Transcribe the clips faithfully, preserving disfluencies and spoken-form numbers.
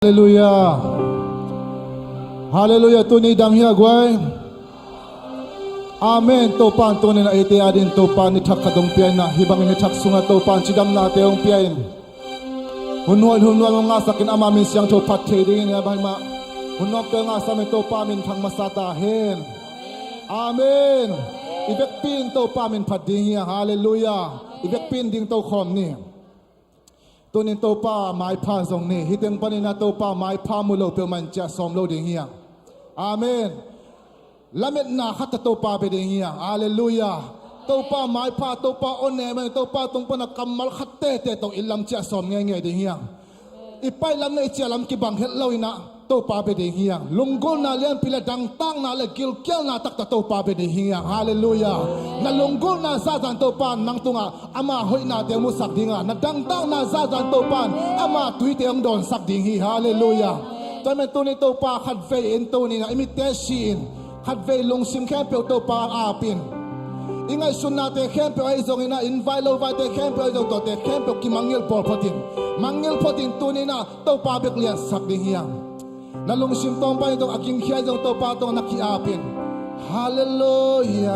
Halleluiah. Halleluiah. Tuni dam hia guai? Amen. Topa in tuni-in eite adingin Topa in ni thak khat hong pia in ah, hih bangin ni thak sungah Topa in cidamnate hong pia in, hun hoih hun nuam hong ngahsak in, ama min siangtho phat thei dingin, a bangmah hun nuamte hong ngahsak in, Topa minthang masa ta hen. Amen. I vekpi in Topa min phat ding hi hang. Halleluiah. I vekpi in ding tokhawm ni. Tuni-in Topa maipha zong ni. Hih teng panin ah Topa maipha mu lo peuhmah in ciah sawm lo ding hi hang. Amen. Lametna khat tawh Topa bia ding hi hang. Halleluiah. Topa maipha, Topa aw nem in, Topa tung pan ah kammal khat tete tawh i lam ciah sawm ngeingei ding hi hang. I pai lam le i ciah lam kibang het lo in ah Topa bia ding hi hang. Lunggulhna lianpi le dangtakna le gilkialna taktak Topa bia ding hi hang. Halleluiah. Na lunggulhna zahzah in Topa in nang tungah ama hoihnate hong musak ding a, na dangtakna zahzah in Topa in ama tuite hong dawnsak ding hi. Halleluiah. Tua ahih manin tuni Topa khatvei in tuni-in ah i mitte si in, khatvei lungsim khempeuh Topa ap in, i ngaihsutnate khempeuh ahi zongin ah, in vai lo vaite khempeuh ahi zong, tuate khempeuh kimangngilh pawl phot in, mangngilh phot in tuni-in ah Topa bek liansak ding hi hang. Na lungsim tawng pan in tawh a gingkhia zong Topa tawh na ki-ap in. Halleluiah.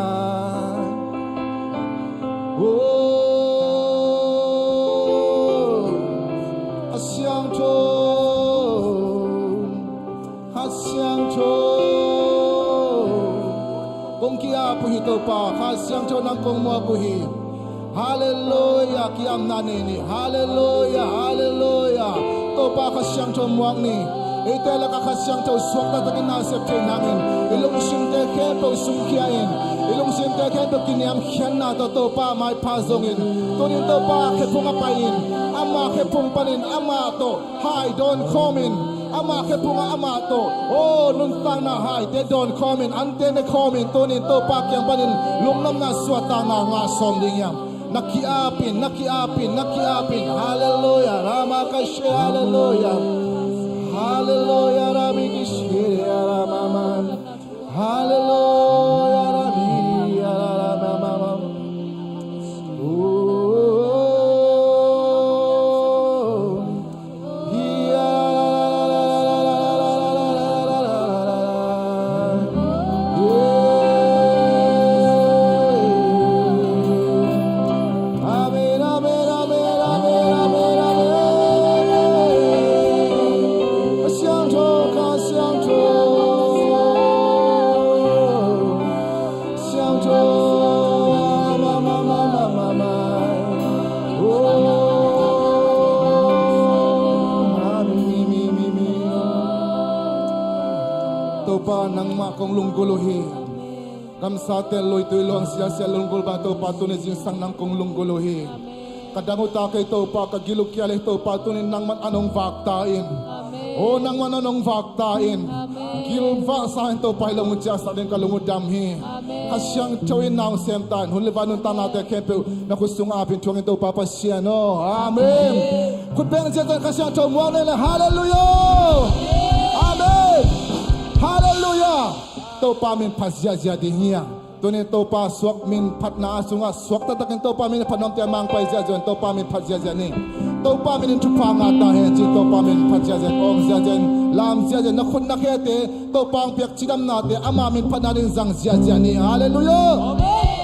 Oh, a siangtho, a siangtho. Kong ki-ap uh hi Topa, Kha Siangtho nang kong muak uh hi. Halleluiah, ki-apna nei ni. Halleluiah, halleluiah. Topa Kha Siangtho muak ni. Eite lakah Kha Siangtho suak taktakin na sep theih nangin, i lungsimte khempeuh sungkhia in, i lungsimte khempeuh kiniamkhiatna tawh Topa maipha zongin, tuni-in Topa khephung ah pai in, ama khephung panin amah tawh hai dawn khawm in, ama khephung ah amah tawh, aw, nuntakna haite dawn khawm in, ante ne khawm in, tuni-in Topa kiang panin lungnuamna suahtakna ngah sawm ding hi hang. Na ki-ap in, na ki-ap in, na ki-ap in. Halleluiah. Rama kashe, halleluiah. Halleluiah, Rami kishe, Ramaman. Halleluiah, Rami, Ramaman. Oh. Amen, amen, amen. Kha Siangtho, Kha Siangtho. Siangtho, ma, ma, ma. Oh, ma, mi, mi, mi, mi. Topa, nangmah kong lunggulh uh hi. Gamsate lui tui luang siasia lunggulh bang Topa, tuni zingsang nang kong lunggulh uh hi. Ka dang uh ta kei Topa, ka gil uh kia le Topa, tuni nangman an hong vak ta in. Amen. Oh, nangman an hong vak ta in. Amen. Gilvahsa in Topa, hih lung uh ciahsak ding ka lung uh dam hi. Amen. Kha Siangtho in na hong sem ta in, hun le vai nuntaknate khempeuh na khut sungah ap in, thuak in Topa Pasian aw. Amen. Amen. Khut beng ziahziah in Kha Siangtho muak ni le. Halleluiah. Amen. Halleluiah. Topa min phat ziahziah ding hi hang. Tuni Topa suak min phatna sungah suak taktakin Topa min phat nuamte a mang pai ziahziah in Topa min phat ziahziah ni. Topa min in thupha ngah ta hen ci-in Topa min phat ziahziah in, awng ziahziah in, lam ziahziah in, na khut na khete Topa hong piak cidamnate ama min phatna ding zang ziahziah ni. Halleluiah. Halleluiah.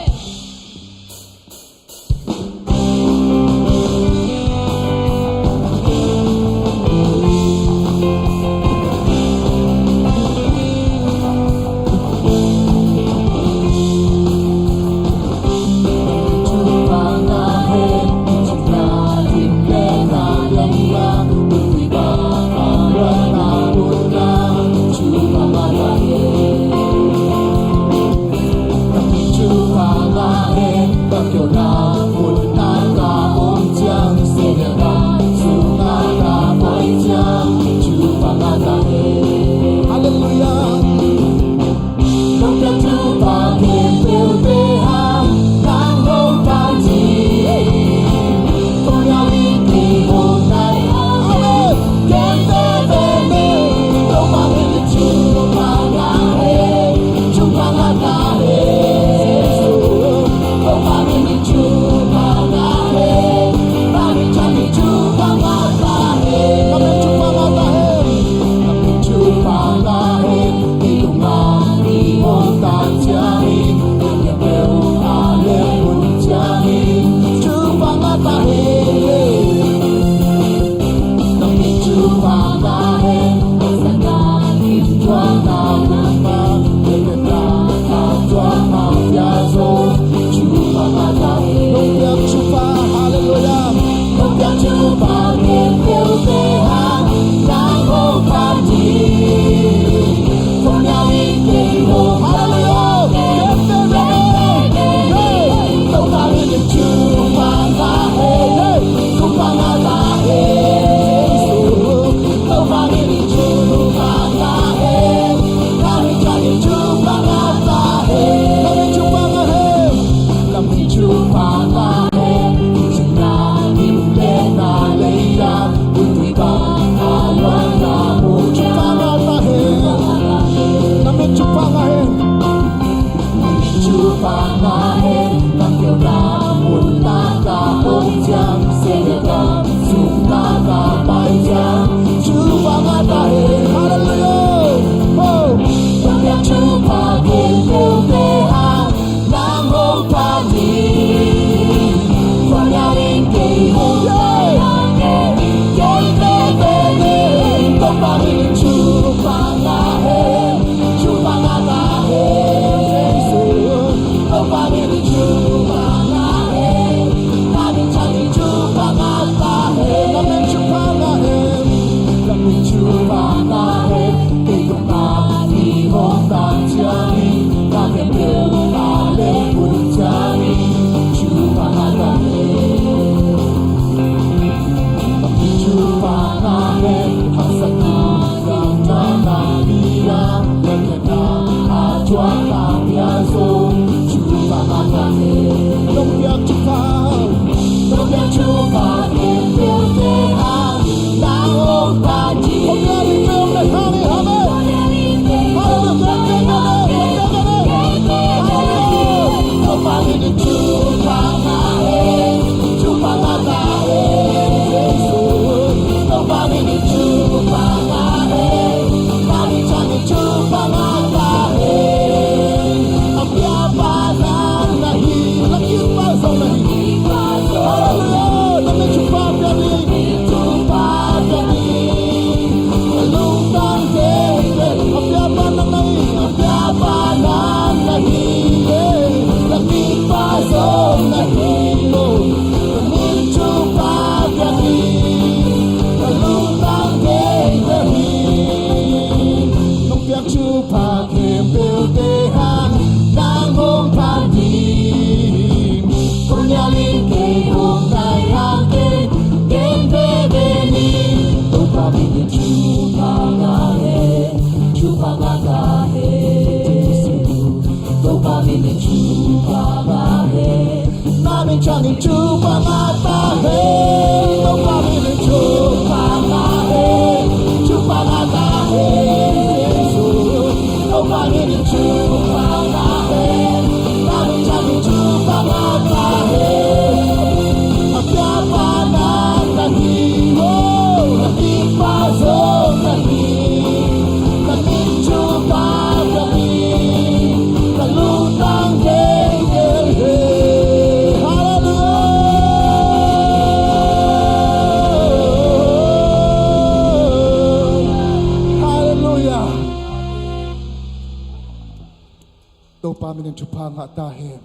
Topa min in thupha ngah ta hen.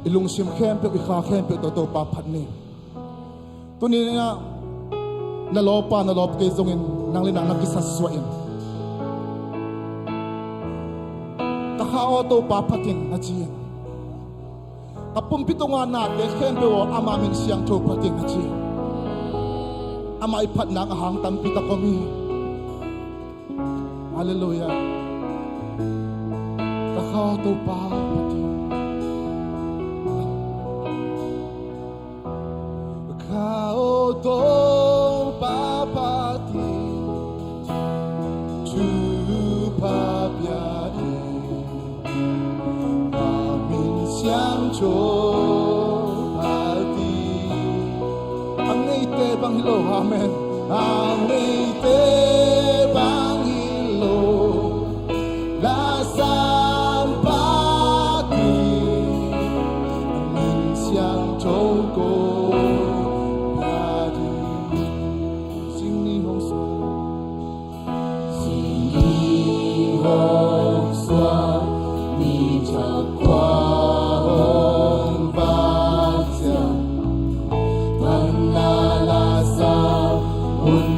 I lungsim khempeuh, i kha khempeuh tawh Topa phat ni. Tuni-in ah na lawpa, na lawp kei zongin nang le nang na kisatsuah in, ka kha aw Topa phat in na ci in. Ka pumpi tunga nate khempeuh aw ama min siangtho phat in na ci in. Ama i phatna ah hang tampi tak om hi. Halleluiah. Ka kha aw Topa phat in. Ka kha aw Topa phat in. Thupha pia in. A min siangtho phat in. A ngeite bang hi lo, amen. A ngeite bang hi lo, lasam phat in. A min siangtho ko phat in. Sing ni hong suak. Sing ni hong suak, ni thak khua hong vak ciang. Manna lasam hun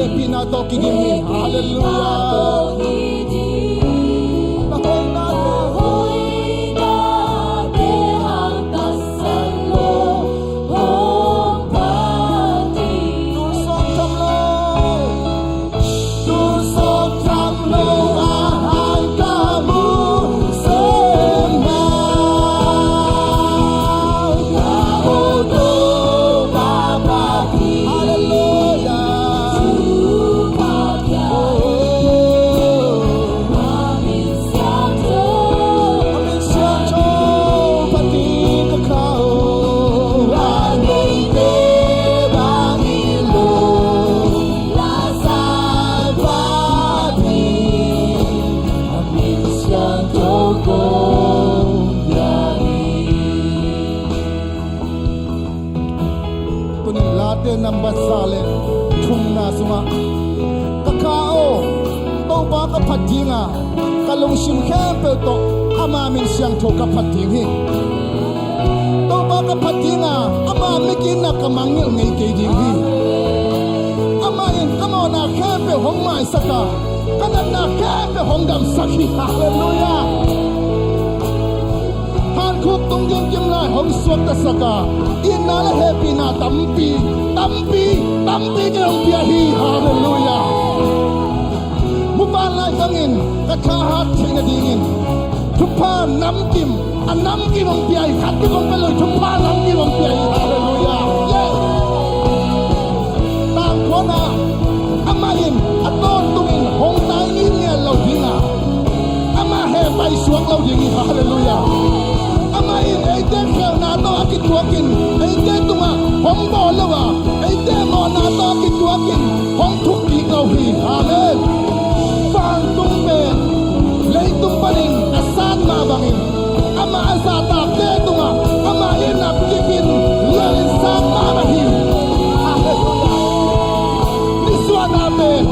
Pina tawh kidim hi. Halleluiah. Na hoihna te. Tul sawm tham lo. Tul sawm tham lo a hai ka mu. Halleluiah. Tunin Late nambat za le thumna sungah, ka kha aw, Topa ka phat dinga, ka lungsim khempeuh tawh ama min siangtho ka phat ding hi. Topa ka phat dinga, ama mikinna ka mangngilh ngei kei ding hi. Amah in ka mawhna khempeuh hong maisak a, ka natna khempeuh hong damsak hi. Halleluiah. Hankhuk tung gimgim lai hong suaktasak a, itna le hehpihna tampi, tampi, tampi kei hong pia hi. Halleluiah. Muvanlai bangin ka thahat theih nadingin thupha namkim, a namkim hong pia hi. Khat bek hong pia lo hi, thupha namkim hong pia hi. Halleluiah. Yes. Tangkona amah in a tawntungin hong tai ngitnget lo dinga, amah heh paisuak lo ding hi. Halleluiah. Amah in eite khelhna tawh a kituakin eite tungah hong bawl lo a, eite mawhna tawh a kituakin hong thuk kik lo hi. Amen. Vantung pen leitung panin a san mah bangin, amah a zahtakte tungah amah in a kipin lel in sang mahmah hi. Halleluiah. Nisuahna pen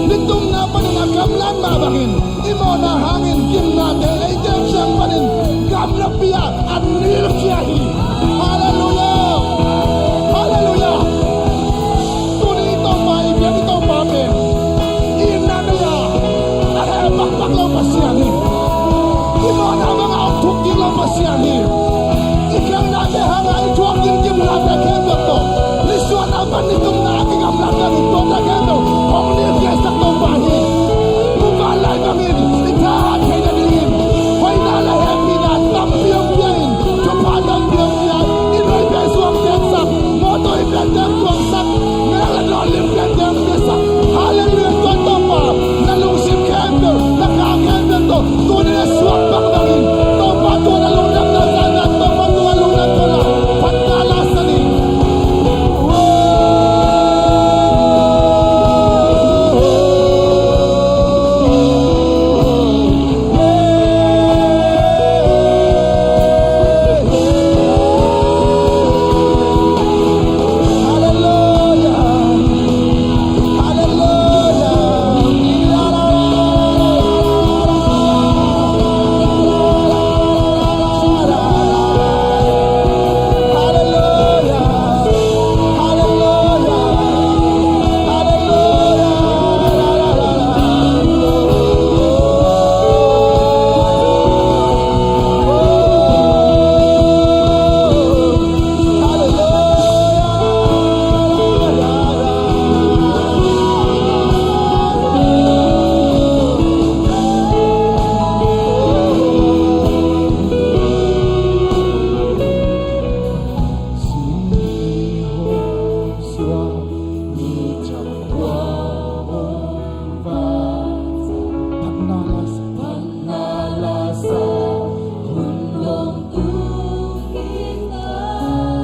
nitumna panin a gamlat mah bangin, i mawhna hangin gimnate eite kiang panin gamlapi ah a nilkhia hi. Halleluiah. Halleluiah. Tuni i Topa, i biak i Topa pen itna nei a, a heh pakpak lo Pasian hi. I mawhna bangah hong thuk kik lo Pasian hi. I khelhnate hangah i thuak gimgimnate khempeuh tawh, nisuahna pan nitumna a kigamlat ding i tuate khempeuh hong nilkhiasak Topa hi. Muvanlai bangin i thahat theih nadingin hoihna le hehpihna tampi hong pia in, thupha tampi hong pia in, i nuai pen suang teksak, mawtaw i pen teng tuangsak, mek le dawn lim pen teng piasak. Halleluiah. Tua Topa, na lungsim khempeuh, na kha khempeuh tawh tuni a suak bangbangin, Topa tungah na lungdam na zaina, Topa tungah lungdam tawh na phatna la sa ni.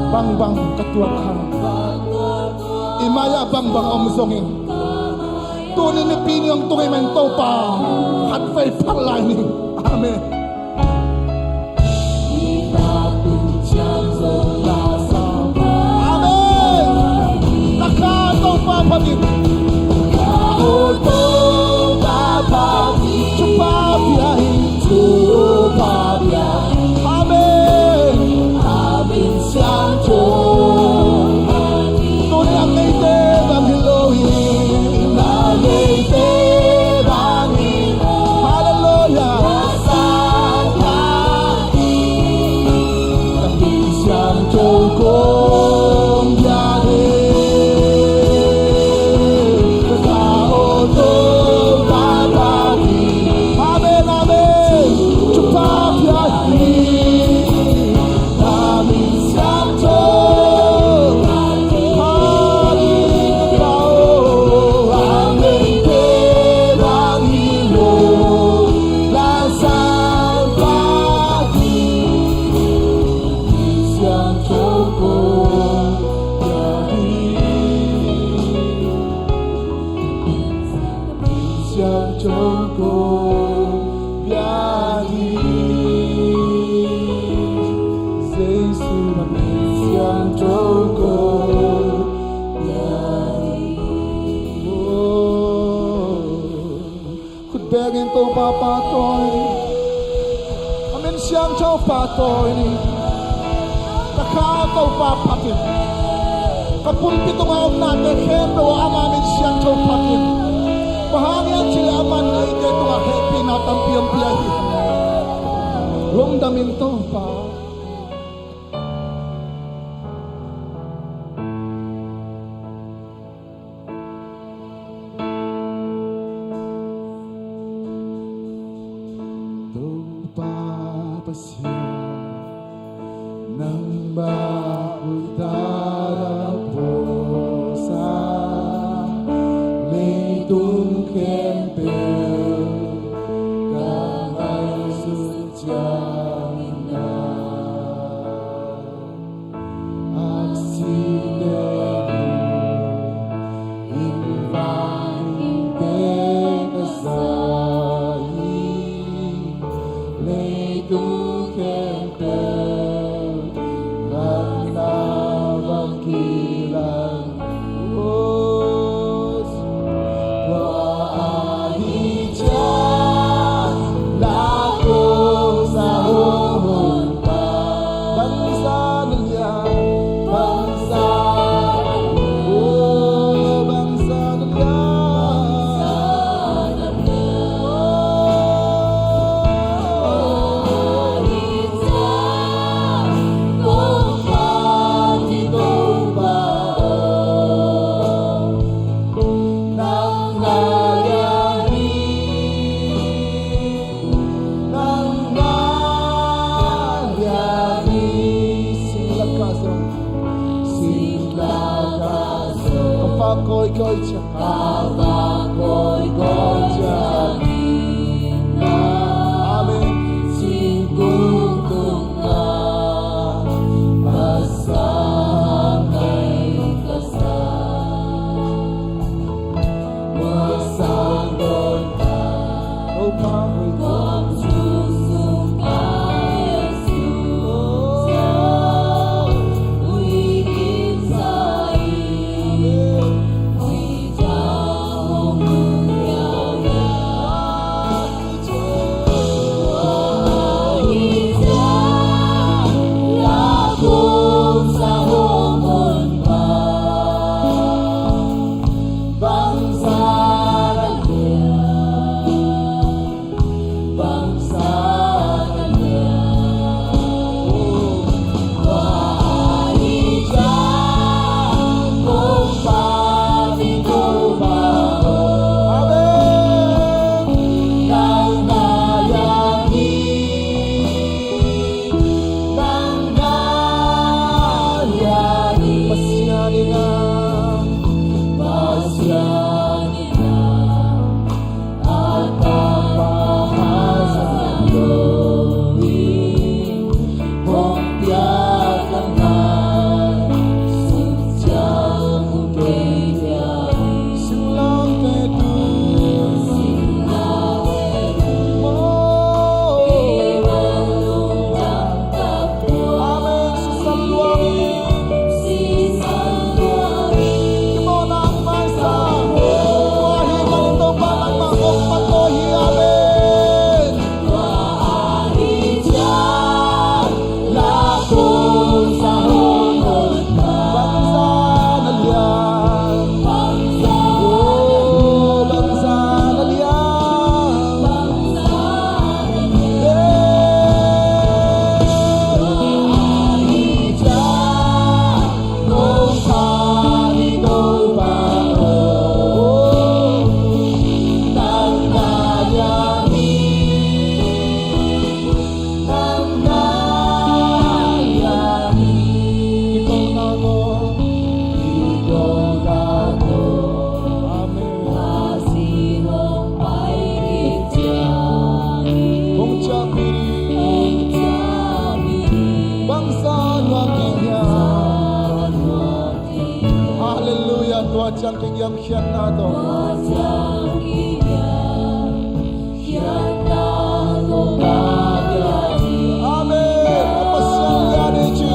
Bangbang ka tuak hang, i mai-ah bangbang a om zongin, tuni nipi ni hong tung ahih manin Topa, khatvei phat lai ni. Amen. Amen. Ka kha Topa phat in. Thupha pia in. Amen. Tuni a ngeite bang hi lo hi. Khut bengin Topa pahtawi ni. A min siangtho pahtawi ni. Ka kha Topa phat in. Ka pulpit tungah omnate khempeuh ah ama min siangtho phat in. Bang hang hiam cih leh aman eite tungah hehpihna tampi hong pia hi. Lungdam in Topa. Topa Pasian, nangmah ultara puasa, leitung khempeuh ka ngaihsut ciangin na Kawikawi ciang. Kawikawi ciang. Amen. Halleluiah. Tua ciang kingam khiatna tawh. Amen. Pasian lian hi ci.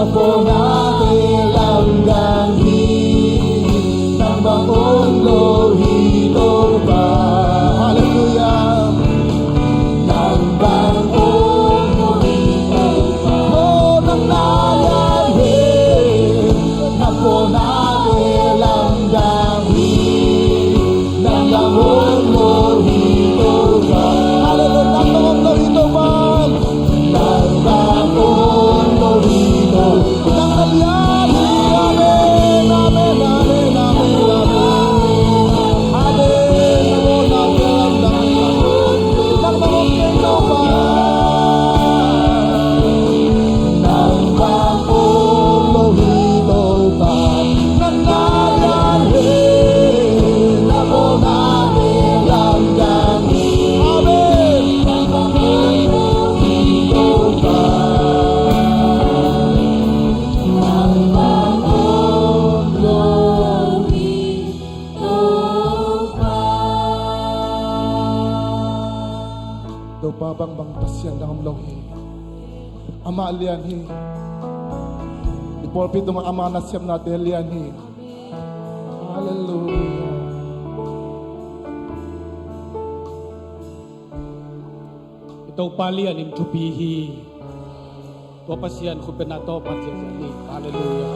Hallelujah. Topa bangbang Pasian dang om lo hi. Amah lian hi. I pawlpi tungah ama nasepnate lian hi. Hallelujah. I Topa lian in thupi hi. Tua Pasian khutbetna tawh phat ziahziah ni. Hallelujah.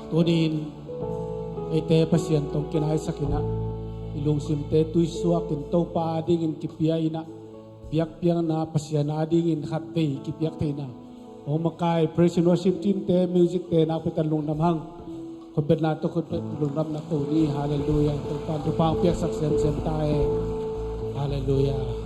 Tunin eite Pasian tawh kinaisak in ah, i lungsimte tuisuak in Topa adingin kipia in ah, biakpiakna Pasian adingin khatvei kipiak theihna hong makai praise and worship team te, music te nakpi takin lungdam hang. Khutbetna tawh khutbet lungdamna ko ni. Hallelujah. Topa'n thupha piaksak semsem ta e. Hallelujah.